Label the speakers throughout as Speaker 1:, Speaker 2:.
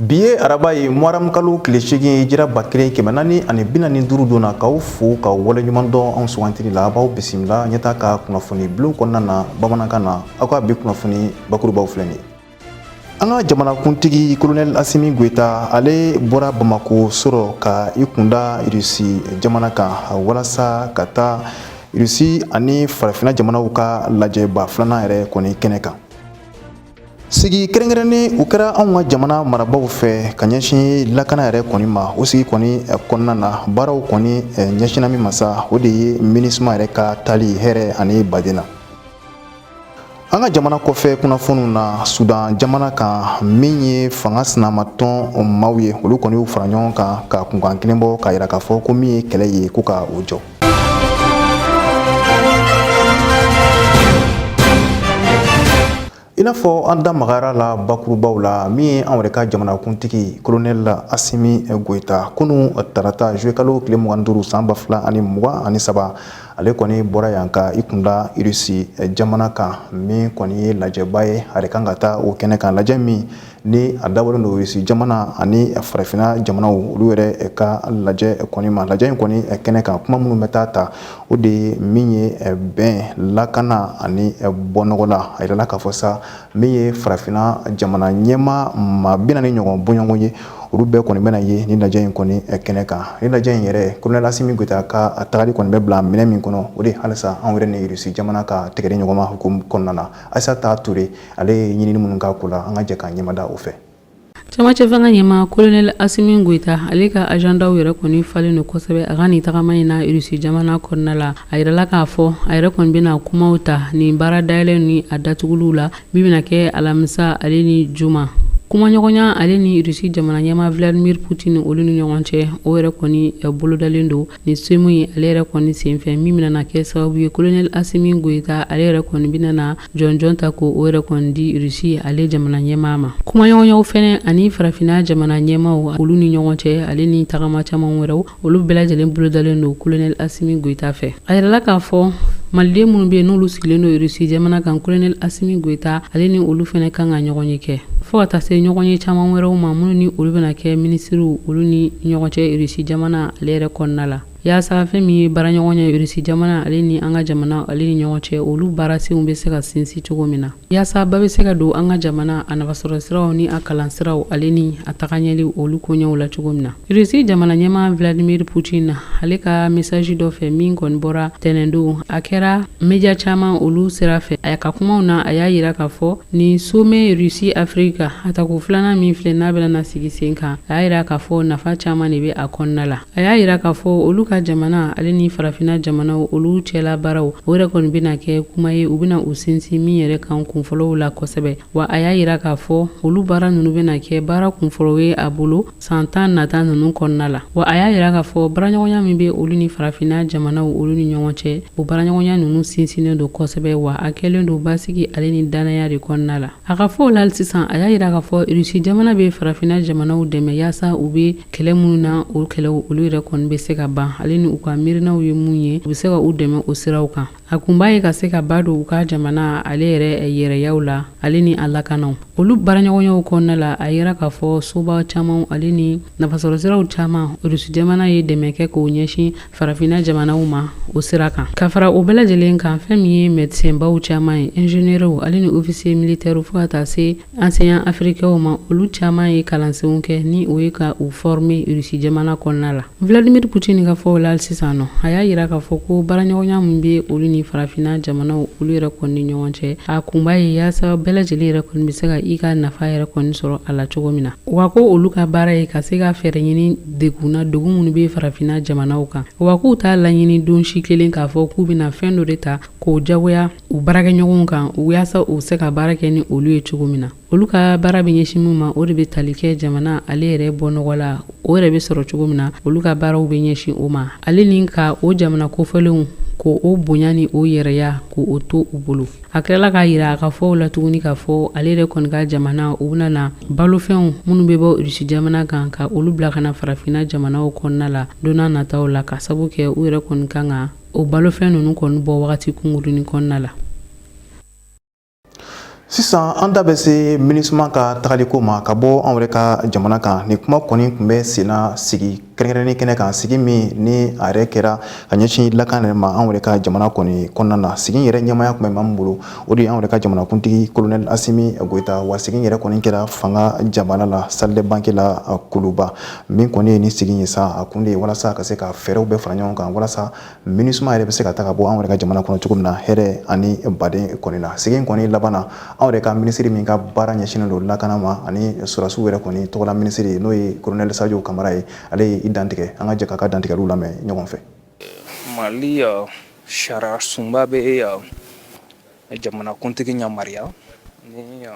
Speaker 1: Bi ye araba ye, muharam kalo tile 8, hijira 1445 don na. K'aw fo k'aw waleɲuman dɔn anw sugantili la. A b'aw bisimila Ɲɛtaa ka kunnafoni bulon kɔnɔna na bamanankan na. Aw ka bi kunnafoni bakurubaw filɛ nin ye. An ka jamanakuntigi Kolonɛli Asimi Goyita, ale bɔra Bamako sɔrɔ ka i kunda Irisi jamana kan walasa ka taa Irisi ani farafinna jamanaw ka lajɛba filanan yɛrɛ kɔni kɛnɛ kan. Sigi kɛrɛnkɛrɛnnen o kɛra anw ka jamana marabaaw fɛ ka ɲɛsin lakana yɛrɛ kɔni ma. O sigi kɔni kɔnɔna na, baaraw kɔni ɲɛsinna min ma sa, o de ye MINUSMA yɛrɛ ka taali hɛrɛ ani baden na. An ka jamana kɔfɛ kunnafoniw na, Sudan jamana kan, min ye fanga sinamatɔn maaw ye, olu kɔni y'u fara ɲɔgɔn kan ka kunkan kelen bɔ k'a yira k'a fɔ ko min ye kɛlɛ ye, ko ka o jɔ. I n'a fɔ an da magara la bakurubaw la, min ye anw yɛrɛ ka jamanakuntigi Kolonɛli Asimi Goyita, kunu tarata juillet kalo tile 25 san 2023, ale kɔni bɔra yan ka i kunda Irisi jamana kan, min kɔni ye lajɛba ye. A yɛrɛ kan ka taa o kɛnɛ kan, lajɛ min ni a dabɔlen don Irisi jamana ani farafinna jamanaw olu yɛrɛ ka lajɛ kɔni ma. Lajɛ in kɔni kɛnɛ kan, kuma minnu bɛ taa ta, o de ye min ye bɛn, lakana ani bɔnɔgɔ la. A yirala k'a fɔ sa, min ye farafinna jamana ɲɛmaa maa 40 ɲɔgɔn bɔɲɔgɔn ye, olu bɛɛ kɔni bɛna ye ni lajɛ in kɔni kɛnɛ kan. Ni lajɛ in yɛrɛ, Kolonɛli Asimi Goyita ka tagali kɔni bɛ bila minɛn min kɔnɔ, o de halisa anw yɛrɛ ni Irisi jamana ka tɛgɛdiɲɔgɔnma hukumu kɔnɔna na. Ayisata Ture, ale ye ɲinini minnu k'a ko la, an ka jɛ k'an ɲɛmada o fɛ.
Speaker 2: Cɛmancɛ fanga ɲɛmaa Kolonɛli Asimi Goyita, ale ka agendaw yɛrɛ kɔni falen don kosɛbɛ a ka nin tagama in na Irisi jamana kɔnɔna la. A yirala k'a fɔ a yɛrɛ kɔni bɛna kumaw ta nin baara dayɛlɛ ni a datuguliw la min bɛna kɛ alamisa ale ni juma. Kumaɲɔgɔnya ale ni Irisi jamana ɲɛmaa Vladimir Putin olu ni ɲɔgɔn cɛ, o yɛrɛ kɔni bolodalen don nin sommet in ale yɛrɛ kɔni senfɛ, min bɛna na kɛ sababu ye Kolonɛli Asimi Goyita ale yɛrɛ kɔni bɛna na jɔnjɔn ta ko o yɛrɛ kɔni di Irisi ale jamana ɲɛmaa ma. Kumaɲɔgɔnyaw fɛnɛ ani farafinna jamana ɲɛmaaw olu ni ɲɔgɔn cɛ, ale ni tagama caman wɛrɛw, olu bɛɛ lajɛlen bolodalen don Kolonɛli Asimi Goyita fɛ. A yirala k'a fɔ maliden minnu bɛ yen n'olu sigilen don Irisi jamana kan, Kolonɛli Asimi Goyita ale ni olu fɛnɛ kan ka ɲɔgɔnye kɛ, fo ka taa se ɲɔgɔnye caman wɛrɛw ma minnu ni olu bɛna kɛ minisiriw olu ni ɲɔgɔn cɛ Irisi jamana ale yɛrɛ kɔnɔna la, yaasa fɛn min ye baaraɲɔgɔnya Irisi jamana ale ni an ka jamana ale ni ɲɔgɔn cɛ, olu baarasenw bɛ se ka sinsin cogo min na, yaasa ba bɛ se ka don an ka jamana a nafasɔrɔ siraw ni a kalansiraw ale ni a tagaɲɛli olu koɲɛw la cogo min na. Irisi jamana ɲɛmaa Vladimir Putin, ale ka message dɔ fɛ min kɔni bɔra tɛnɛndon, a kɛra media caman olu sira fɛ, a ka kumaw na, a y'a yira k'a fɔ nin sommet Russie Afrique a tako filanan min filɛ n'a bɛna na sigi sen kan, a y'a yira k'a fɔ nafa caman de bɛ a kɔnɔna la. A y'a yira k'a fɔ olu ka jamana ale ni farafinna jamanaw olu cɛla baaraw, o yɛrɛ kɔni bɛna kɛ kuma ye u bɛna u sinsin min yɛrɛ kan kunfɔlɔw la kosɛbɛ. Wa a y'a yira k'a fɔ olu baara ninnu bɛna kɛ baara kunfɔlɔw ye a bolo san 10 nata ninnu kɔnɔna la. Wa a y'a yira k'a fɔ baaraɲɔgɔnya min bɛ olu ni farafinna jamanaw olu ni ɲɔgɔn cɛ, o baaraɲɔgɔnya ninnu sinsinnen don kosɛbɛ, wa a kɛlen don basigi ale ni dannaya de kɔnɔna la. A ka fɔw la hali sisan, a y'a yira k'a fɔ Irisi jamana bɛ farafinna jamanaw dɛmɛ yaasa u bɛ kɛlɛ minnu na, o kɛlɛw olu yɛrɛ kɔni bɛ se ka ban, ale ni u ka miirinaw ye mun ye, u bɛ se ka u dɛmɛ o siraw kan. A kunba ye ka se ka ba don u ka jamana ale yɛrɛ yɛrɛyaw la ale ni a lakanaw. Olu baaraɲɔgɔnyaw kɔnɔna la, a yira k'a fɔ soba caman ale ni nafasɔrɔsiraw caman, Irisi jamana ye dɛmɛ kɛ k'o ɲɛsin farafinna jamanaw ma o sira kan. Ka fara o bɛɛ lajɛlen kan, fɛn min ye médecinbaw caman ye, ingénieurw ale ni officier militaire, fo ka taa se enseignant africainw ma, olu caman ye kalansenw kɛ ni o ye ka u former Irisi jamana kɔnɔna la. Vladimir Putin ka fɔw la sisan nɔ, a y'a yira k'a fɔ ko baaraɲɔgɔnya min bɛ olu ni farafinna jamanaw olu yɛrɛ kɔni ni ɲɔgɔn cɛ, a kunba ye yaasa bɛɛ lajɛlen yɛrɛ kɔni bɛ se ka i ka nafa yɛrɛ kɔni sɔrɔ a la cogo min na. Wa ko olu ka baara ye ka se ka fɛɛrɛ ɲini degun na, degun minnu bɛ farafinna jamanaw kan. Wa k'u t'a laɲini don si kelen k'a fɔ k'u bɛna fɛn dɔ de ta k'o jagoya u baarakɛɲɔgɔnw kan yaasa u bɛ se ka baara kɛ ni olu ye cogo min na. Olu ka baara bɛ ɲɛsin min ma, o de bɛ tali kɛ jamana ale yɛrɛ bɔ nɔgɔ la, o yɛrɛ bɛ sɔrɔ cogo min na, olu ka baaraw bɛ ɲɛsin o ma, ale ni ka o jamana kofɔlenw ko o bonya ni o yɛrɛya k'o to u bolo. A tilala k'a yira a ka fɔw la tuguni k'a fɔ ale yɛrɛ kɔni ka jamana, u bɛna na balofɛnw minnu bɛ bɔ Irisi jamana kan, ka olu bila ka na farafinna jamanaw kɔnɔna la don n'a nataw la, ka sabu kɛ u yɛrɛ kɔni kan ka o balofɛn ninnu kɔni bɔ wagati kunkurunnin kɔnɔna la.
Speaker 1: Sisan an da bɛ se MINUSMA ka tagaliko ma ka bɔ anw yɛrɛ ka jamana kan. Nin kuma kɔni tun bɛ senna sigi kɛrɛnkɛrɛnnen kɛnɛ kan, sigi min ni a yɛrɛ kɛra ka ɲɛsin lakana yɛrɛ ma anw yɛrɛ ka jamana kɔni kɔnɔna na. Sigi yɛrɛ ɲɛmaaya tun bɛ maa min bolo, o de ye anw yɛrɛ ka jamanakuntigi Colonel Asimi Goyita. Wa sigi yɛrɛ kɔni kɛra fanga jabala la, salle de banquet la Kuluba. Min kɔni ye nin sigi ye sa, a kun de ye walasa ka se ka fɛɛrɛw bɛɛ fara ɲɔgɔn kan walasa MINUSMA yɛrɛ bɛ se ka taa ka bɔ anw yɛrɛ ka jamana kɔnɔ cogo min na hɛrɛ ani baden kɔni na. Sigi kɔni laban na, anw yɛrɛ ka minisiri min ka baara ɲɛsinnen don lakana ma ani sɔrɔdasiw yɛrɛ kɔni tɔgɔla minisiri, n'o ye Colonel Sadio Kamara ye, ale ye i dantigɛ. An ka jɛ k'a ka dantigɛliw lamɛn ɲɔgɔn fɛ.
Speaker 3: Mali sariya sunba bɛ jamanakuntigi yamaruya ni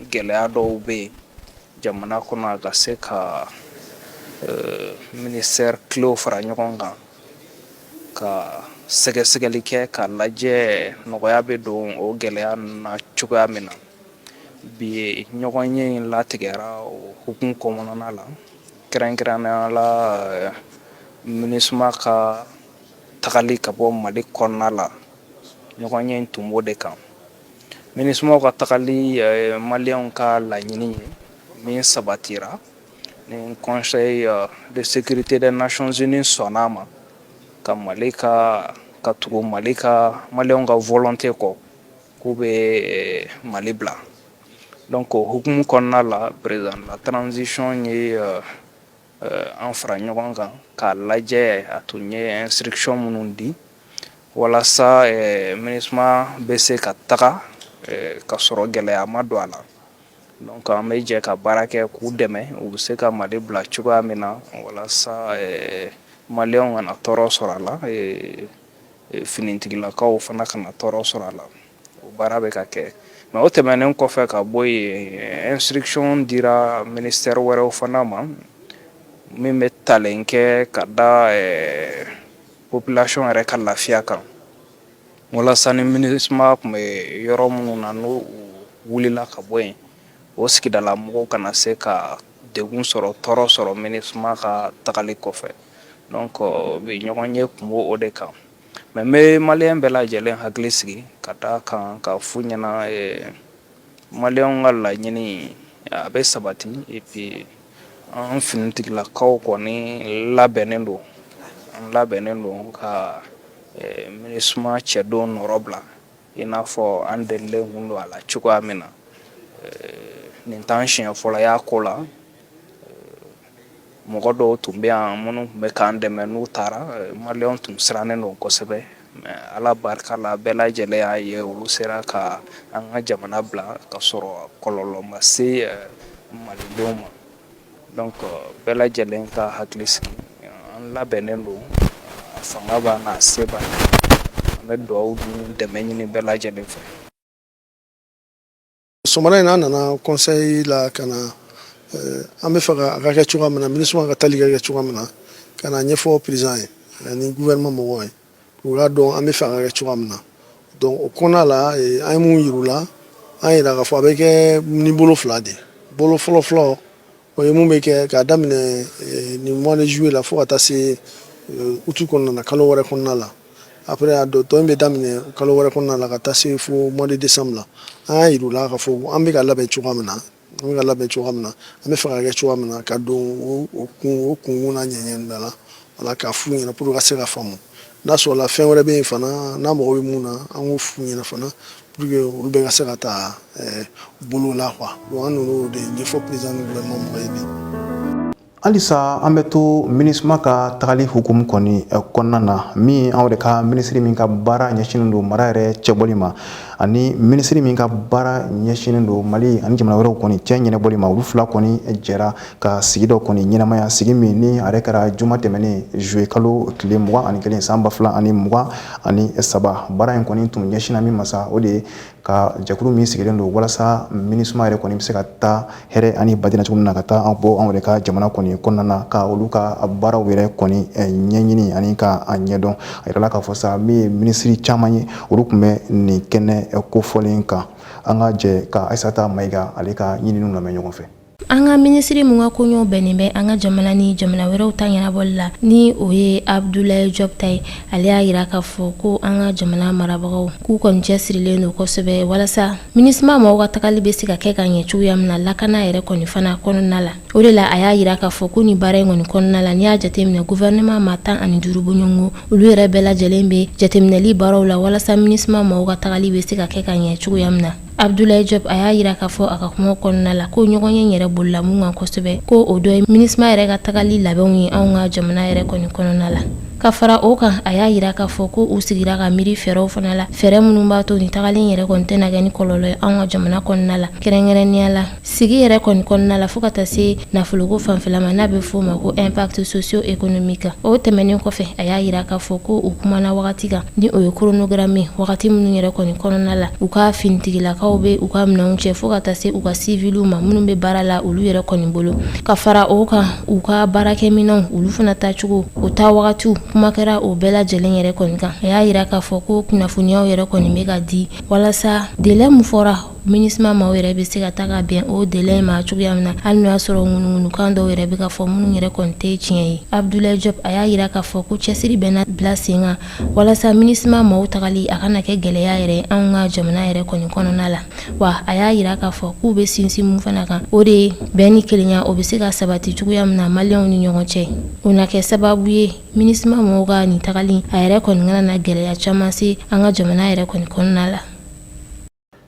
Speaker 3: gɛlɛya dɔw bɛ yen jamana kɔnɔ, a ka se ka ministère cléw fara ɲɔgɔn kan ka sɛgɛsɛgɛli kɛ k'a lajɛ nɔgɔya bɛ don o gɛlɛya na cogoya min na. Bi ɲɔgɔnye in latigɛra o hukumu kɔnɔna la, kɛrɛnkɛrɛnnenya la MINUSMA ka tagali ka bɔ Mali kɔnɔna la. Ɲɔgɔnye in tun b'o de kan. MINUSMA ka tagali, maliyɛnw ka laɲini ye min sabatira ni Conseil de sécurité des Nations Unies sɔnna ma ka Mali ka tugu Mali ka maliyɛnw ka volonté kɔ k'u bɛ Mali bila. Donc o hukumu kɔnɔna la, président de la transition ye an fara ɲɔgɔn kan k'a lajɛ a tun ye instruction minnu di walasa MINUSMA bɛ se ka taga ka sɔrɔ gɛlɛya ma don a la. Donc an bɛ jɛ ka baara kɛ k'u dɛmɛ, u bɛ se ka Mali bila cogoya min na walasa maliyɛnw kana tɔɔrɔ sɔrɔ a la, finitigilakaw fana kana tɔɔrɔ sɔrɔ a la. O baara bɛ ka kɛ. Mais o tɛmɛnen kɔfɛ ka bɔ yen, instruction dira ministère wɛrɛw fana ma min bɛ talen kɛ ka da population yɛrɛ ka lafiya kan, walasa ni MINUSMA tun bɛ yɔrɔ minnu na, n'u wulila ka bɔ yen, o sigidala mɔgɔw kana se ka degun sɔrɔ, tɔɔrɔ sɔrɔ MINUSMA ka tagali kɔfɛ. Donc bi ɲɔgɔnye tun b'o de kan. Mais n bɛ maliyɛn bɛɛ lajɛlen hakili sigi ka da kan ka f'u ɲɛna, maliyɛnw ka laɲini a bɛ sabati. Et puis an finitigilakaw kɔni labɛnnen don, an labɛnnen don ka MINUSMA cɛdenw nɔrɔ bila i n'a fɔ an delilen kun don a la cogoya min na. Nin t'an siɲɛ fɔlɔ y'a ko la. Mɔgɔ dɔw tun bɛ yan minnu tun bɛ k'an dɛmɛ, n'u taara, maliyɛnw tun sirannen don kosɛbɛ. Mais Ala barika la, bɛɛ lajɛlen y'a ye olu sera ka an ka jamana bila ka sɔrɔ kɔlɔlɔ ma se malidenw ma. Donc bɛɛ lajɛlen ka hakili sigi, an labɛnnen don, a fanga b'an na, a se b'an ye. An bɛ dugawu ni dɛmɛ ɲini bɛɛ lajɛlen fɛ.
Speaker 4: Sɔgɔmada in na, an nana conseil la ka na an bɛ fɛ a ka kɛ cogoya min na, MINUSMA ka tali ka kɛ cogoya min na, ka na ɲɛfɔ président ye ani gouvernement mɔgɔw ye, u k'a dɔn an bɛ fɛ a ka kɛ cogoya min na. Donc o kɔnɔna la, an ye mun yir'u la? An yira k'a fɔ a bɛ kɛ ni bolo fila de ye. Bolo fɔlɔ fɔlɔ, o ye mun bɛ kɛ k'a daminɛ nin mois de juillet la fo ka taa se août kɔnɔna na, kalo wɛrɛ kɔnɔna la. Après, a dɔ tɔ in bɛ daminɛ kalo wɛrɛ kɔnɔna la ka taa se fo mois de décembre la. An y'a yir'u la k'a fɔ an bɛ ka labɛn cogoya min na, an bɛ ka labɛn cogoya min na, an bɛ fɛ ka kɛ cogoya min na, ka don o kun o kunkun n'a ɲɛɲɛ da la. Wala k'a f'u ɲɛna pour que ka se ka faamu. N'a sɔrɔla fɛn wɛrɛ bɛ yen fana, n'a mago bɛ mun na, an k'o f'u ɲɛna fana pour que olu bɛɛ ka se ka taa bolo la quoi. Donc an nan'o de ɲɛfɔ président ni gouvernement mɔgɔ ye bi.
Speaker 1: Halisa an bɛ to MINUSMA ka tagali hukumu kɔni kɔnɔna na. Min anw de ka minisiri min ka baara ɲɛsinnen don mara yɛrɛ cɛbɔli ma ani minisiri min ka baara ɲɛsinnen don Mali ani jamana wɛrɛw kɔni cɛ ɲɛnabɔli ma, olu fila kɔni jɛra ka sigi dɔ kɔni ɲɛnamaya, sigi min ni a yɛrɛ kɛra juma tɛmɛnen, juillet kalo tile 21 san 2023. Baara in kɔni tun ɲɛsinna min ma sa, o de ye ka jɛkulu min sigilen don walasa MINUSMA yɛrɛ kɔni bɛ se ka taa hɛrɛ ani badina cogo min na ka taa an bɔ anw yɛrɛ ka jamana kɔni kɔnɔna na, ka olu ka baaraw yɛrɛ kɔni ɲɛɲini ani ka a ɲɛdɔn. A yirala k'a fɔ sa, min ye minisiri caman ye, olu tun bɛ nin kɛnɛ kofɔlen kan. An ka jɛ ka Ayisata Mayiga ale ka ɲininiw lamɛn ɲɔgɔn fɛ.
Speaker 5: An ka minisiri mun ka koɲɛw bɛnnen bɛ an ka jamana ni jamana wɛrɛw ta ɲɛnabɔli la, ni o ye Abdoulaye Diop ta ye, ale y'a yira k'a fɔ ko an ka jamana marabagaw k'u kɔni cɛsirilen don kosɛbɛ walasa MINUSMA maaw ka tagali bɛ se ka kɛ ka ɲɛ cogoya min na lakana yɛrɛ kɔni fana kɔnɔna la. O de la a y'a yira k'a fɔ ko nin baara in kɔni kɔnɔna la, n'i y'a jateminɛ gouvernement maa 15 bɔɲɔgɔnko, olu yɛrɛ bɛɛ lajɛlen bɛ jateminɛli baaraw la walasa MINUSMA maaw ka tagali bɛ se ka kɛ ka ɲɛ cogoya min na. Abdoulaye Diop a y'a yira k'a fɔ a ka kuma kɔnɔna la ko ɲɔgɔnye yɛrɛ bolila mun kan kosɛbɛ, ko o dɔ ye MINUSMA yɛrɛ ka tagali labɛnw ye anw ka jamana yɛrɛ kɔni kɔnɔna la. Ka fara o kan, a y'a yira k'a fɔ ko u sigira ka miiri fɛɛrɛw fana la, fɛɛrɛ minnu b'a to nin tagali yɛrɛ kɔni tɛna kɛ ni kɔlɔlɔ ye anw ka jamana kɔnɔna la, kɛrɛnkɛrɛnnenya la sigi yɛrɛ kɔni kɔnɔna la, fo ka taa se nafoloko fanfɛla ma, n'a bɛ f'o ma ko impact socio-économique. O tɛmɛnen kɔfɛ, a y'a yira k'a fɔ ko u kumana wagati kan, ni o ye chronogramme, wagati minnu yɛrɛ kɔni kɔnɔna la u ka finitigilakaw bɛ u ka minɛnw cɛ, fo ka taa se u ka siviliw ma minnu bɛ baara la olu yɛrɛ kɔni bolo. Ka fara o kan, u ka baarakɛminɛnw olu fana taacogo, o taa wagatiw, kuma kɛra o bɛɛ lajɛlen yɛrɛ kɔni kan. A y'a yira k'a fɔ ko kunnafoniyaw yɛrɛ kɔni bɛ ka di walasa délai min fɔra, MINUSMA maaw yɛrɛ bɛ se ka taa ka bɛn o délai ma cogoya min na, hali n'o y'a sɔrɔ ŋunuŋunukan dɔw yɛrɛ bɛ ka fɔ minnu yɛrɛ kɔni tɛ tiɲɛ ye. Abdoulaye Diop a y'a yira k'a fɔ ko cɛsiri bɛna bila sen kan walasa MINUSMA maaw tagali a kana kɛ gɛlɛya yɛrɛ anw ka jamana yɛrɛ kɔni kɔnɔna la. Wa a y'a yira k'a fɔ k'u bɛ sinsin mun fana kan, o de ye bɛn ni kelenya, o bɛ se ka sabati cogoya min na maliyɛnw ni ɲɔgɔn cɛ. O na kɛ sababu ye MINUSMA maaw ka nin tagali a yɛrɛ kɔni kana na gɛlɛya caman se an ka jamana yɛrɛ kɔni kɔnɔna la.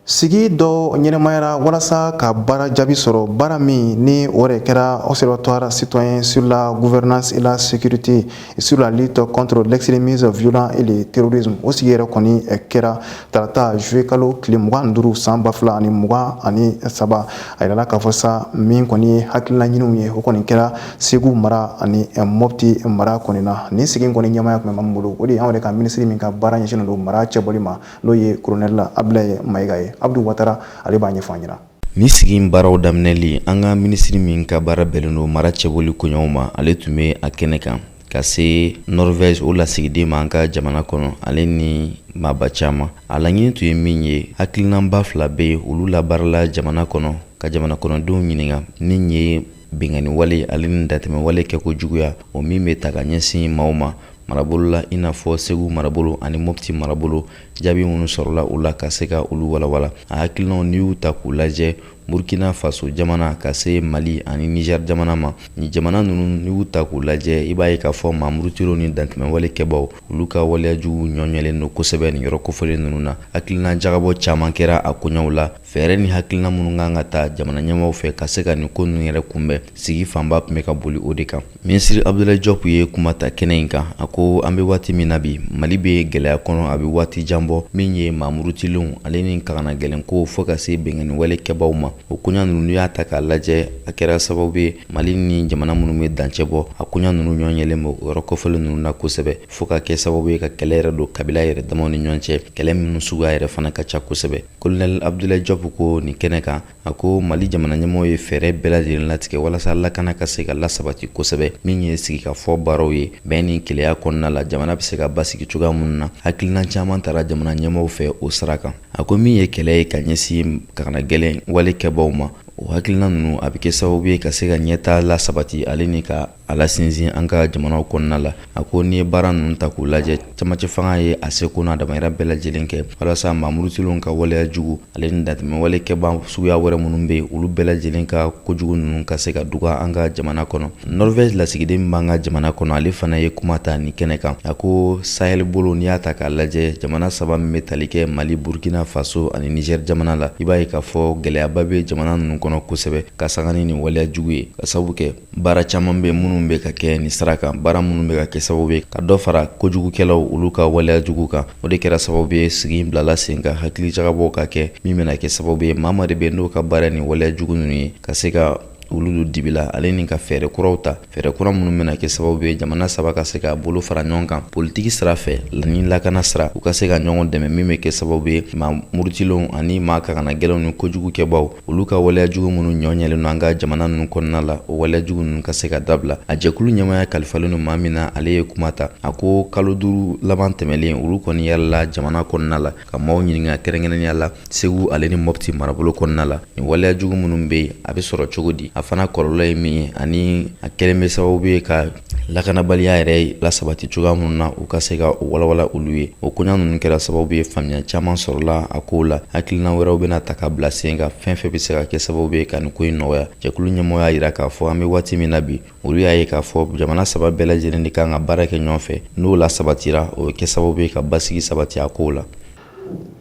Speaker 1: Sigi dɔ ɲɛnamayara walasa ka baara jaabi sɔrɔ, baara min ni o de kɛra Observatoire citoyen sur la gouvernance et la sécurité et sur la lutte contre l'extrémisme violent et le terrorisme. O sigi yɛrɛ kɔni kɛra tarata juillet kalo tile 25 san 2023. A yirala k'a fɔ sa, min kɔni ye hakilina ɲiniw ye, o kɔni kɛra Segu mara ani Mopti mara kɔni na. Nin sigi kɔni ɲɛmaaya tun bɛ maa min bolo, o de ye anw yɛrɛ ka minisiri min ka baara ɲɛsinnen don mara cɛbɔli ma, n'o ye colonel Abdoulaye Mayiga ye. Abdou Watara, ale b'a ɲɛfɔ an ɲɛna.
Speaker 6: Ni sigi in baaraw daminɛli, an ka minisiri min ka baara bɛnnen don mara cɛbɔli koɲɛw ma, ale tun bɛ a kɛnɛ kan ka se Norvège o lasigiden ma an ka jamana kɔnɔ, ale ni maaba caman. A laɲini tun ye min ye, hakilinaba fila bɛ yen, olu labaarala jamana kɔnɔ ka jamana kɔnɔdenw ɲininka min ye binkanni wale ale ni dantɛmɛ wale kɛko juguya, o min bɛ ta ka ɲɛsin maaw ma marabolo la, i n'a fɔ Segu marabolo ani Mopti marabolo. Jaabi minnu sɔrɔla u la, ka se ka olu walawala, a hakilinaw, n'i y'u ta k'u lajɛ, Burkina Faso jamana ka se Mali ani Niger jamana ma, ni jamana ninnu, n'i y'u ta k'u lajɛ, i b'a ye k'a fɔ maa murutilenw ni dantɛmɛwale kɛbaw, olu ka waleya jugu ɲɔɲɛlen don kosɛbɛ nin yɔrɔ kofɔlen ninnu na. Hakilina jagabɔ caman kɛra a koɲɛw la, fɛɛrɛ ni hakilina minnu kan ka ta jamana ɲɛmaaw fɛ ka se ka nin ko ninnu yɛrɛ kunbɛn. Sigi fanba tun bɛ ka boli o de kan. Minisiri Abdoulaye Diop ye kuma ta kɛnɛ in kan. A ko an bɛ waati min na bi, Mali bɛ gɛlɛya kɔnɔ, a bɛ waati jan bɔ, min ye maa murutilenw ale ni kagana gɛlɛn ko fo ka se binkanni wale kɛbaw ma. O koɲa ninnu, n'i y'a ta k'a lajɛ, a kɛra sababu ye Mali ni jamana minnu bɛ dancɛ bɔ, a koɲa ninnu ɲɔgɔn yɛlɛn bɛ o yɔrɔ kofɔlen ninnu na kosɛbɛ, fo ka kɛ sababu ye ka kɛlɛ yɛrɛ don kabila yɛrɛ damaw ni ɲɔgɔn cɛ, kɛlɛ minnu suguya yɛrɛ fana ka ca kosɛbɛ. Colonel Abdoulaye Diop ko nin kɛnɛ kan, a ko Mali jamana ɲɛmɔgɔw ye fɛɛrɛ bɛɛ lajɛlen latigɛ walasa lakana ka se ka lasabati kosɛbɛ, min ye sigikafɔ baaraw ye bɛn ni kelenya kɔnɔna la, jamana bɛ se ka basigi cogoya minnu na. Hakilina caman tara jamana ɲɛmɔgɔw fɛ o sira kan. A ko min ye kɛlɛ ye ka ɲɛsin kagana gɛlɛn wale kɛbaw ma, o hakilina ninnu, a bɛ kɛ sababu ye ka se ka ɲɛtaa lasabati ale ni ka a lasinsin an ka jamanaw kɔnɔna la. A ko n'i ye baara ninnu ta k'u lajɛ, camancɛ fanga ye a seko n'a damayira bɛɛ lajɛlen kɛ walasa maa murutilenw ka waleya jugu ale ni dantɛmɛ wale kɛbaa suguya wɛrɛ minnu bɛ yen, olu bɛɛ lajɛlen ka kojugu ninnu ka se ka duga an ka jamana kɔnɔ. Norvège lasigiden min b'an ka jamana kɔnɔ, ale fana ye kuma ta nin kɛnɛ kan. A ko Sahel bolo, n'i y'a ta k'a lajɛ, jamana saba min bɛ tali kɛ Mali, Burkina Faso ani Niger jamana la, i b'a ye k'a fɔ gɛlɛyaba bɛ jamana ninnu kɔnɔ kosɛbɛ ka sanga ni nin waleya jugu ye, ka sababu kɛ baara caman bɛ minnu bɛ ka kɛ nin sira kan, baara minnu bɛ ka kɛ sababu ye ka dɔ fara kojugukɛlaw olu ka waleya jugu kan. O de kɛra sababu ye sigi in bilala sen kan, hakili jagabɔw ka kɛ min bɛna kɛ sababu ye maa maa de bɛ n'o ka baara ni waleya jugu ninnu ye, ka se ka olu don dibi la, ale ni ka fɛɛrɛ kuraw ta, fɛɛrɛ kura minnu bɛna kɛ sababu ye jamana saba ka se k'a bolo fara ɲɔgɔn kan politiki sira fɛ ni lakana sira, u ka se ka ɲɔgɔn dɛmɛ, min bɛ kɛ sababu ye maa murutilenw ani maa kagana gɛlɛnw ni kojugu kɛbaw, olu ka waleya jugu minnu ɲɔ ɲɛlen don an ka jamana ninnu kɔnɔna la, o waleya jugu ninnu ka se ka dabila. A jɛkulu ɲɛmaaya kalifalen don maa min na, ale ye kuma ta. A ko kalo 5 laban tɛmɛlen, olu kɔni yalala jamana kɔnɔna la ka maaw ɲininka, kɛrɛnkɛrɛnnenya la Segu ale ni Mɔpti marabolo kɔnɔna la, nin waleya jugu minnu bɛ yen, a bɛ sɔrɔ cogo di? A fana kɔlɔlɔ ye min ye ani a kɛlen bɛ sababu ye ka lakanabaliya yɛrɛ lasabati cogoya minnu na, u ka se ka o walawala olu ye. O koɲa ninnu kɛra sababu ye, faamuya caman sɔrɔla a kow la. Hakilina wɛrɛw bɛna ta ka bila sen kan, fɛn fɛn bɛ se ka kɛ sababu ye ka nin ko in nɔgɔya. Jɛkulu ɲɛmɔgɔ y'a jira k'a fɔ an bɛ waati min na bi, olu y'a ye k'a fɔ jamana saba bɛɛ lajɛlen de kan ka baara kɛ ɲɔgɔn fɛ. N'o la sabatira, o bɛ kɛ sababu ye ka basigi sabati a kow la.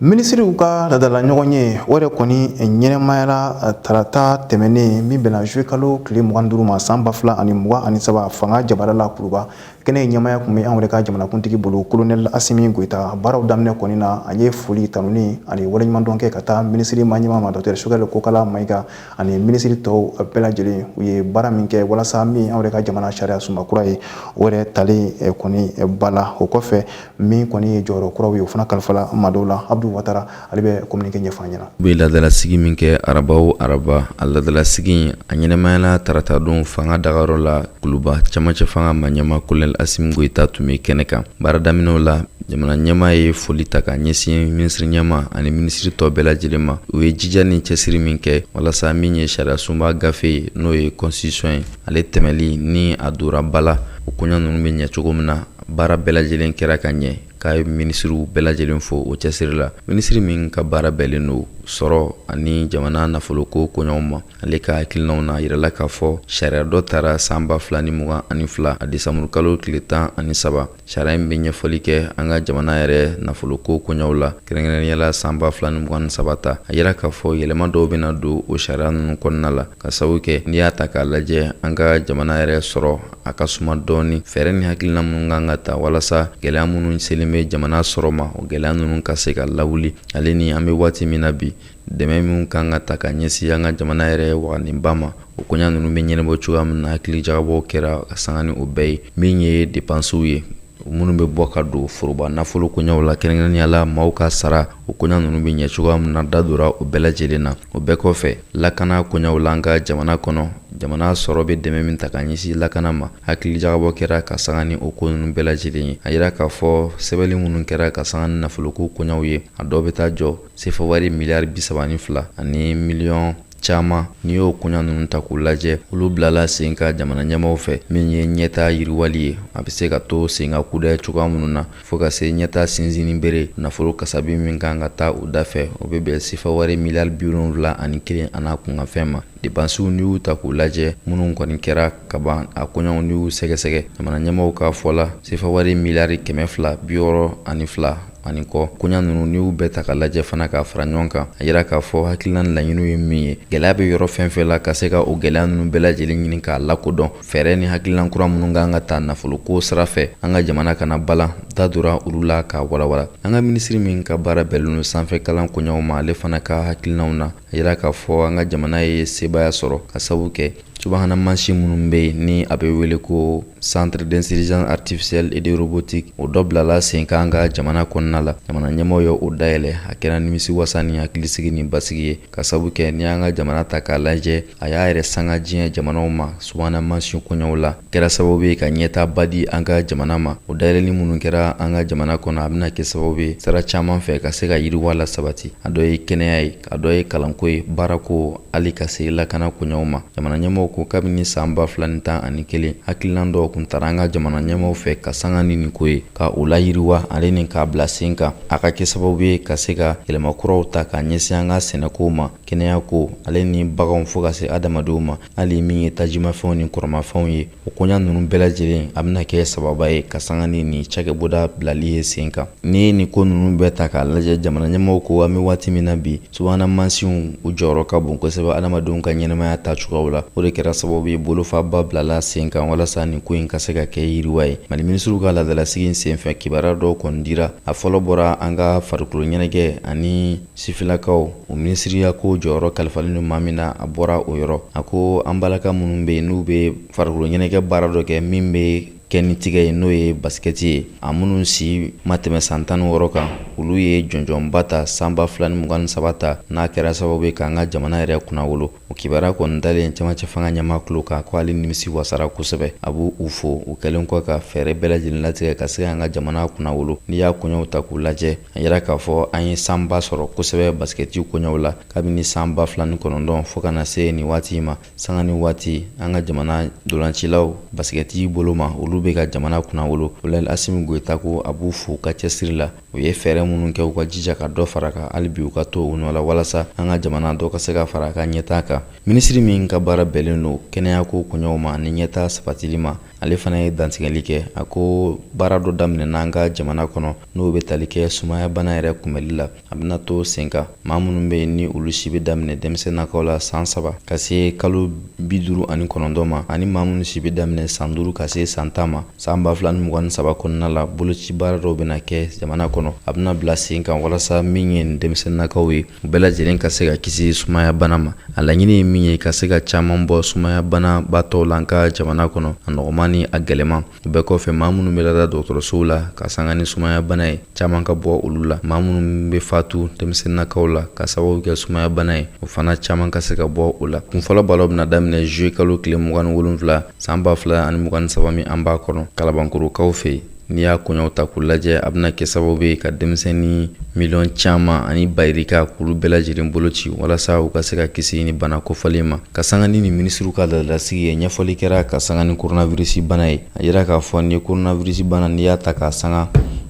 Speaker 1: Minisiriw ka ladala ɲɔgɔnye, o yɛrɛ kɔni ɲɛnɛmayara tarata tɛmɛnen min bɛnna zuwe kalo tile 25 ma san 2023, fanga jabara la Kuluba. Kɛnɛ ɲɛmaaya tun bɛ an yɛrɛ ka jamanakuntigi bolo, kolonɛli Asimi Goyita. Baaraw daminɛ kɔni na, a ye foli, tanuni ani waleɲumandɔn kɛ ka taa minisiri maa ɲɛmaa ma, dɔkitɛri Sogɛli Kokala Mayiga, ani minisiri tɔw bɛɛ lajɛlen. U ye baara min kɛ walasa min an yɛrɛ ka jamana sariya sunba kura ye, o yɛrɛ talen kɔni ba la. O kɔfɛ, min kɔni ye jɔyɔrɔ kuraw ye, o fana kalifala maa dɔw la. Abdu Watara, ale bɛ communiqué ɲɛfɔ an ɲɛna.
Speaker 6: U bɛ laadalasigi min kɛ araba o araba, a laadalasigi a ɲɛnamayala taratadon fanga dagayɔrɔ la Kuluba. Camancɛ fanga maa ɲɛmaa kolonɛli Asimi Goyita tun bɛ kɛnɛ kan. Baara daminɛw la, jamana ɲɛmaa ye foli ta ka ɲɛsin minisiri ɲɛmaa ani minisiri tɔ bɛɛ lajɛlen ma, u ye jija ni cɛsiri min kɛ walasa min ye sariya sunba gafe ye, n'o ye constitution ye, ale tɛmɛli ni a dora ba la, o koɲa ninnu bɛ ɲɛ cogo min na. Baara bɛɛ lajɛlen kɛra ka ɲɛ, k'a ye minisiriw bɛɛ lajɛlen fo o cɛsiri la. Minisiri min ka baara bɛnnen don sɔrɔ ani jamana nafoloko koɲaw ma, ale ka hakilinaw na, yirala k'a fɔ sariya dɔ tara san 2022, a desanburukalo tile 13. Sariya in bɛ ɲɛfɔli kɛ an ka jamana yɛrɛ nafoloko koɲaw la, kɛrɛnkɛrɛnnenya la san 2023 ta. A yira k'a fɔ yɛlɛma dɔw bɛna don o sariya ninnu kɔnɔna la, ka sababu kɛ n'i y'a ta k'a lajɛ, an ka jamana yɛrɛ sɔrɔ a ka suma dɔɔni. Fɛɛrɛ ni hakilina minnu kan ka ta walasa gɛlɛya minnu selen bɛ jamana sɔrɔ ma, o gɛlɛya ninnu ka se ka lawuli, ale ni an bɛ waati min na bi, dɛmɛ minnu kan ka ta ka ɲɛsin an ka jamana yɛrɛ wagandeba ma, o koɲa ninnu bɛ ɲɛnabɔ cogoya min na, hakili jagabɔw kɛra ka sanga ni o bɛɛ ye. Min ye depansiw ye minnu bɛ bɔ ka don foroba nafolo koɲaw la, kɛrɛnkɛrɛnnenya la maaw ka sara, o koɲa ninnu bɛ ɲɛ cogoya min na, da dora o bɛɛ lajɛlen na. O bɛɛ kɔfɛ, lakana koɲaw la an ka jamana kɔnɔ, jamana sɔrɔ bɛ dɛmɛ min ta ka ɲɛsin lakana ma, hakili jagabɔ kɛra ka sanga ni o ko ninnu bɛɛ lajɛlen ye. A yira k'a fɔ sɛbɛnni minnu kɛra ka sanga ni nafoloko koɲaw ye, a dɔw bɛ taa jɔ sefa wari miliyari 32 ani miliyɔn caman. N'i y'o koɲa ninnu ta k'u lajɛ, olu bilala sen kan jamana ɲɛmaaw fɛ. Min ye ɲɛtaa yiriwali ye, a bɛ se ka to sen kan kudɛ cogoya minnu na, fo ka se ɲɛtaa sinsinni bere nafolo kasabi min kan ka taa o da fɛ, o bɛ bɛn sefa wari miliyari 71 an'a kunkanfɛn ma. Depansiw, n'i y'u ta k'u lajɛ, minnu kɔni kɛra ka ban, a koɲaw n'i y'u sɛgɛsɛgɛ, jamana ɲɛmaaw ka fɔ la, sefa wari miliyari 262 ani kɔ. Koɲa ninnu, n'i y'u bɛɛ ta ka lajɛ fana k'a fara ɲɔgɔn kan, a yira k'a fɔ hakilina ni laɲiniw ye min ye, gɛlɛya bɛ yɔrɔ fɛn fɛn la, ka se ka o gɛlɛya ninnu bɛɛ lajɛlen ɲini k'a lakodɔn, fɛɛrɛ ni hakilina kura minnu kan ka ta nafoloko sira fɛ, an ka jamana kana balan, da dora olu la k'a walawala. An ka minisiri min ka baara bɛnnen don sanfɛ kalan koɲaw ma, ale fana ka hakilinaw na, a yira k'a fɔ an ka jamana ye sebaaya sɔrɔ ka sababu kɛ subahana mansin minnu bɛ yen, ni a bɛ wele ko Centre d'intelligence artificielle et de robotique, o dɔ bilala sen kan an ka jamana kɔnɔna la. Jamana ɲɛmaaw ye o dayɛlɛ, a kɛra nimisiwasa ni hakilisigi ni basigi ye, ka sababu kɛ n'i y'an ka jamana ta k'a lajɛ, a y'a yɛrɛ sanga diɲɛ jamanaw ma subahana mansin koɲaw la, kɛra sababu ye ka ɲɛtaaba di an ka jamana ma. O dayɛlɛli minnu kɛra an ka jamana kɔnɔ, a bɛna kɛ sababu ye sira caman fɛ ka se ka yiriwa la sabati. A dɔ ye kɛnɛya ye, a dɔ ye kalanko ye, baarako, hali ka se lakana koɲaw ma. Jamana ɲɛmaaw ko kabini san 2011, hakilina dɔw kun tara an ka jamana ɲɛmaaw fɛ ka sanga ni nin ko ye, ka o layiriwa ale ni k'a bila sen kan, a ka kɛ sababu ye ka se ka yɛlɛma kuraw ta ka ɲɛsin an ka sɛnɛkow ma, kɛnɛyako, ale ni baganw, fo ka se adamadenw ma, hali min ye tajimafɛnw ni kɔrɔmafɛnw ye. O koɲa ninnu bɛɛ lajɛlen, a bɛna kɛ sababa ye ka sanga ni nin cakɛbonda bilali ye sen kan. N'i ye nin ko ninnu bɛɛ ta k'a lajɛ, jamana ɲɛmaaw ko an bɛ waati min na bi, subahana mansinw u jɔyɔrɔ ka bon kosɛbɛ adamadenw ka ɲɛnamaya taacogoyaw la. O de kɛra sababu ye bolofaba bilala sen kan walasa nin ko in ka se ka kɛ yiriwa ye. Mali minisiriw ka laadalasigi in senfɛ, kibaruya dɔw kɔni dira. A fɔlɔ bɔra an ka farikolo ɲɛnajɛ ani sifilakaw o minisiriya ko jɔyɔrɔ kalifalen don maa min na, a bɔra o yɔrɔ. A ko an balaka minnu bɛ yen, n'u bɛ farikolo ɲɛnajɛ baara dɔ kɛ min bɛ kɛ ni tigɛ ye, n'o ye basikɛti ye, a minnu si ma tɛmɛ san 16 kan, olu ye jɔnjɔnba ta san 2023 ta, n'a kɛra sababu ye k'an ka jamana yɛrɛ kunnawolo. O kibaruya kɔni dalen cɛmancɛ fanga ɲɛmaa tulo kan, ko ale nimisi wasara kosɛbɛ. A b'u u fo u kɛlen kɔ ka fɛɛrɛ bɛɛ lajɛlen latigɛ ka se an ka jamana kunnawolo. N'i y'a koɲɛw ta k'u lajɛ, a yira k'a fɔ an ye sanba sɔrɔ kosɛbɛ basikɛti koɲɛw la kabini san 2009 fo ka na se nin waati ma. Sanga ni waati, an ka jamana dolancilaw basikɛti bolo ma, olu bɛ ka jamana kunnawolo. Kolonɛli Asimi Goyita ko a b'u fo u ka cɛsiri la. U ye fɛɛrɛ minnu kɛ, u ka jija ka dɔ fara kan hali bi, u ka to u nɔ la walasa an ka jamana dɔ ka se ka fara a ka ɲɛtaa kan. Minisiri min ka baara bɛnnen don kɛnɛyako koɲɛw ma ni ɲɛtaa sabatili ma, ale fana ye dantigɛli kɛ. A ko baara dɔ daminɛna an ka jamana kɔnɔ, n'o bɛ tali kɛ sumayabana yɛrɛ kunbɛli la. A bɛna to sen kan, maa minnu bɛ yen ni olu si bɛ daminɛ denmisɛnninnakaw la san 3 ka se kalo 59 ma, ani maa minnu si bɛ daminɛ san 5 ka se san 10 ma, san 2023 kɔnɔna la, boloci baara dɔw bɛna kɛ jamana kɔnɔ. A bɛna bila sen kan walasa min ye nin denmisɛnninnakaw ye, u bɛɛ lajɛlen ka se ka kisi sumayabana ma. A laɲini ye min ye, ka se ka caman bɔ sumayabanabaatɔw la an ka jamana kɔnɔ, a nɔgɔman ni a gɛlɛman. O bɛɛ kɔfɛ, maa minnu bɛ lada dɔgɔtɔrɔsow la ka sanga ni sumayabana ye, caman ka bɔ olu la. Maa minnu bɛ fatu denmisɛnninnakaw la ka sababu kɛ sumayabana ye, o fana caman ka se ka bɔ o la. Kunfɔlɔ baaraw bɛna daminɛ juillet kalo tile 27 san 2023 min an b'a kɔnɔ, Kalabankorokaw fɛ yen. N'i y'a koɲɛw ta k'u lajɛ, a bɛna kɛ sababu ye ka denmisɛnnin miliyɔn caman ani bayirika k'olu bɛɛ lajɛlen bolo ci walasa u ka se ka kisi ni bana kofɔlen ma. Ka sanga ni nin minisiriw ka laadalasigi ye, ɲɛfɔli kɛra ka sanga ni koronavirisi bana ye. A yira k'a fɔ ni koronavirisi bana, n'i y'a ta k'a sanga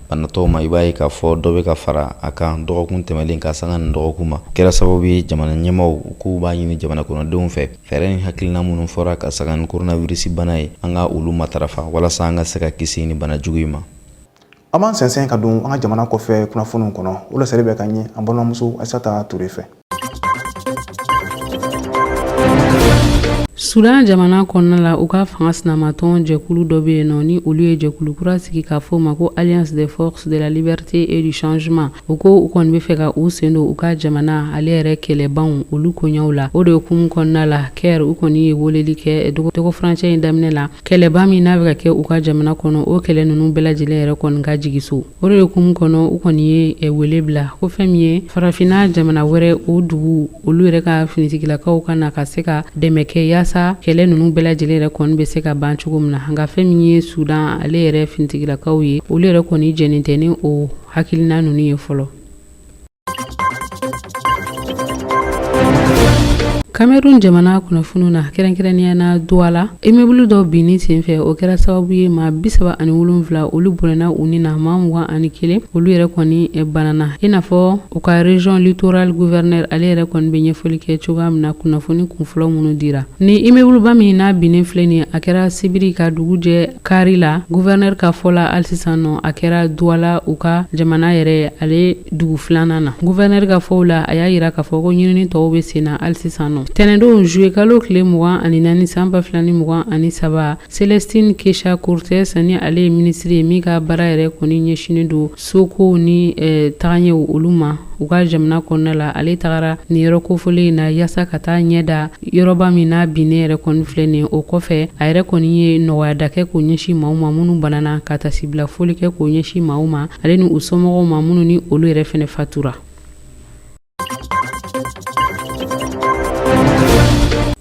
Speaker 6: banatɔw ma, i b'a ye k'a fɔ dɔ bɛ ka fara a kan dɔgɔkun tɛmɛlen ka sanga nin dɔgɔkun ma. O kɛra sababu ye jamana ɲɛmaaw k'u b'a ɲini jamana kɔnɔdenw fɛ, fɛɛrɛ ni hakilina minnu fɔra ka sanga ni koronavirisi bana ye, an ka olu matarafa walasa an ka se ka kisi ni bana jugu in ma.
Speaker 1: An b'an sɛnsɛn ka don an ka jamana kɔfɛ kunnafoniw kɔnɔ. O laseli bɛ ka ɲɛ an balimamuso Aisata Ture fɛ.
Speaker 2: Sudan jamana kɔnɔna la, u ka fanga sinamatɔn jɛkulu dɔ bɛ yen nɔ, ni olu ye jɛkulu kura sigi k'a fɔ o ma ko Alliance des forces de la liberté et du changement. U ko u kɔni bɛ fɛ ka u sen don u ka jamana ale yɛrɛ kɛlɛbanw olu koɲɛw la. O de hukumu kɔnɔna la, Caire u kɔni ye weleli kɛ dɔgɔkun furancɛ in daminɛ la, kɛlɛba min n'a bɛ ka kɛ u ka jamana kɔnɔ, o kɛlɛ ninnu bɛɛ lajɛlen yɛrɛ kɔni ka jigin so. O de hukumu kɔnɔ, u kɔni ye wele bila ko fɛn min ye farafinna jamana wɛrɛ o dugu, olu yɛrɛ ka finitigilakaw ka na ka se ka dɛmɛ kɛ yaasa kɛlɛ ninnu bɛɛ lajɛlen yɛrɛ kɔni bɛ se ka ban cogo min na. Nka fɛn min ye Sudan ale yɛrɛ finitigilakaw ye, olu yɛrɛ kɔni jɛnnen tɛ ni o hakilina ninnu ye fɔlɔ. Cameroun jamana kunnafoniw na, kɛrɛnkɛrɛnnenya na Douala, immeuble dɔ binni senfɛ, o kɛra sababu ye maa 37 olu bɔnɛna u ni na, maa 21 olu yɛrɛ kɔni banana. I n'a fɔ u ka région littoral gouverneur ale yɛrɛ kɔni bɛ ɲɛfɔli kɛ cogoya min na, kunnafoni kunfɔlɔ minnu dira. Ni immeuble min n'a binnen filɛ nin, a kɛra sibiri ka dugu jɛ kari la. Gouverneur ka fɔ la, hali sisan nɔ, a kɛra Douala, u ka jamana yɛrɛ ale dugu filanan na. Gouverneur ka fɔw la, a y'a yira k'a fɔ ko ɲinini tɔw bɛ sen na hali sisan nɔ. Tɛnɛndon juillet kalo tile 24 san 2023, Celestine Kesha Courtes, ni ale ye minisiri ye min ka baara yɛrɛ kɔni ɲɛsinnen don sokow ni tagaɲɛw olu ma u ka jamana kɔnɔna la, ale tagara nin yɔrɔ kofɔlen in na yaasa ka taa ɲɛ da yɔrɔba min n'a binnen yɛrɛ kɔni filɛ nin. O kɔfɛ, a yɛrɛ kɔni ye nɔgɔyada kɛ k'o ɲɛsin maaw ma minnu banana, ka tasibila foli kɛ k'o ɲɛsin maaw ma, ale ni u somɔgɔw ma minnu ni olu yɛrɛ fɛnɛ fatura.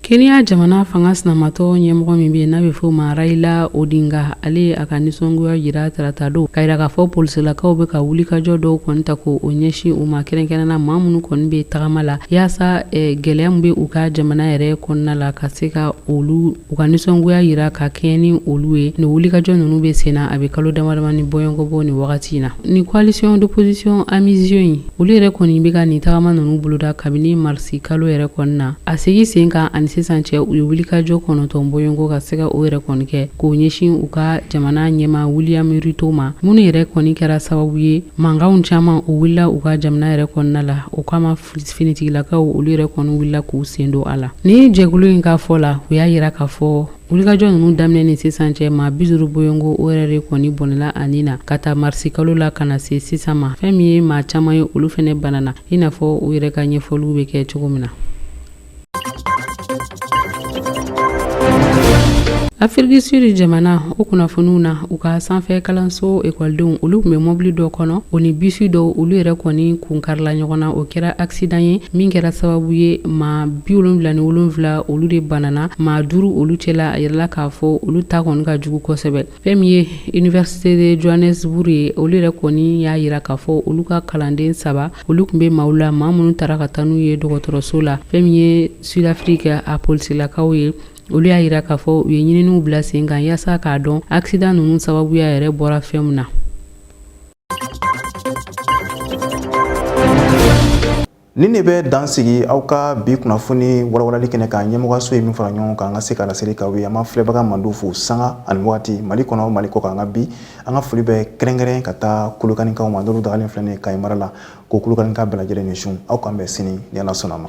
Speaker 2: Kenya jamana fanga sinamatɔn ɲɛmɔgɔ min bɛ yen n'a bɛ f'o ma Raila Odinga, ale ye a ka nisɔngoya jira tarata don, k'a yira k'a fɔ polisilakaw bɛ ka wulikajɔ dɔw kɔni ta k'o ɲɛsin u ma, kɛrɛnkɛrɛnnenya na maa minnu kɔni bɛ tagama la yaasa gɛlɛya min bɛ u ka jamana yɛrɛ kɔnɔna la, ka se ka olu u ka nisɔngoya jira ka kɛɲɛ ni olu ye. Nin wulikajɔ ninnu bɛ sen na a bɛ kalo damadamani bɔɲɔgɔnko bɔ nin wagati in na. Ni coalition d'opposition Azimio in, olu yɛrɛ kɔni bɛ ka nin tagama ninnu boloda kabini marisi kalo yɛrɛ kɔni na. A sigi sen kan ani sisan cɛ, u ye wulikajɔ 9 bɔɲɔgɔnko ka se ka o yɛrɛ kɔni kɛ k'o ɲɛsin u ka jamana ɲɛmaa William Ruto ma, minnu yɛrɛ kɔni kɛra sababu ye mankanw caman o wulila u ka jamana yɛrɛ kɔnɔna la. O kama, finitigilakaw olu yɛrɛ kɔni wulila k'u sen don a la. Ni jɛkulu in ka fɔ la, u y'a yira k'a fɔ wulikajɔ ninnu daminɛ ni sisan cɛ, maa 50 bɔɲɔgɔnko o yɛrɛ de kɔni bɔnɛla a ni na ka taa marisi kalo la ka na se sisan ma. Fɛn min ye maa caman ye, olu fɛnɛ banana, i n'a fɔ u yɛrɛ ka ɲɛfɔliw bɛ kɛ cogo min na. Afiriki Sud jamana o kunnafoniw na, u ka sanfɛ kalanso ekɔlidenw olu tun bɛ mɔbili dɔ kɔnɔ, o ni bisi dɔw olu yɛrɛ kɔni kun karila ɲɔgɔn na. O kɛra accident ye min kɛra sababu ye maa 77 olu de banana, maa 5 olu cɛla a yirala k'a fɔ olu ta kɔni ka jugu kosɛbɛ. Fɛn min ye Université de Johannesburg ye, olu yɛrɛ kɔni y'a yira k'a fɔ olu ka kalanden 3 olu tun bɛ maaw la, maa minnu taara ka taa n'u ye dɔgɔtɔrɔso la. Fɛn min ye Sud-Afrique a polisilakaw ye, olu y'a yira k'a fɔ u ye ɲininiw bila sen kan yaasa k'a dɔn accident ninnu sababuya yɛrɛ bɔra fɛn min na.
Speaker 1: Nin de bɛ dan sigi aw ka bi kunnafoni walawalali kɛnɛ kan, ɲɛmɔgɔso ye min fara ɲɔgɔn kan an ka se ka laseli k'aw ye. An b'a filɛbaga mandiw fo sanga ani waati, Mali kɔnɔ, Mali kɔkan. An ka bi an ka foli bɛ kɛrɛnkɛrɛn ka taa Kolokanikaw ma, n'olu dagalen filɛ nin ye Kayi mara la, ko Kolokanika bɛɛ lajɛlen ni su. Aw k'an bɛn sini ni Ala sɔnna ma.